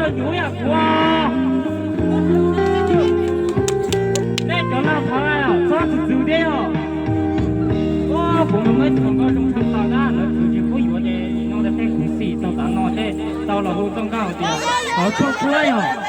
Yuav yam kuv, nej cov laus thov txhob txwv txwv thiab os. Ua kuv mus muab ib tug hluas nkauj zoo tshaj plaws na, lawv txwv tsis pub yuav ces no tej khuv xim tau tav no tej tau los hu txoj nkauj hais tias thov tshuaj tshuab yog.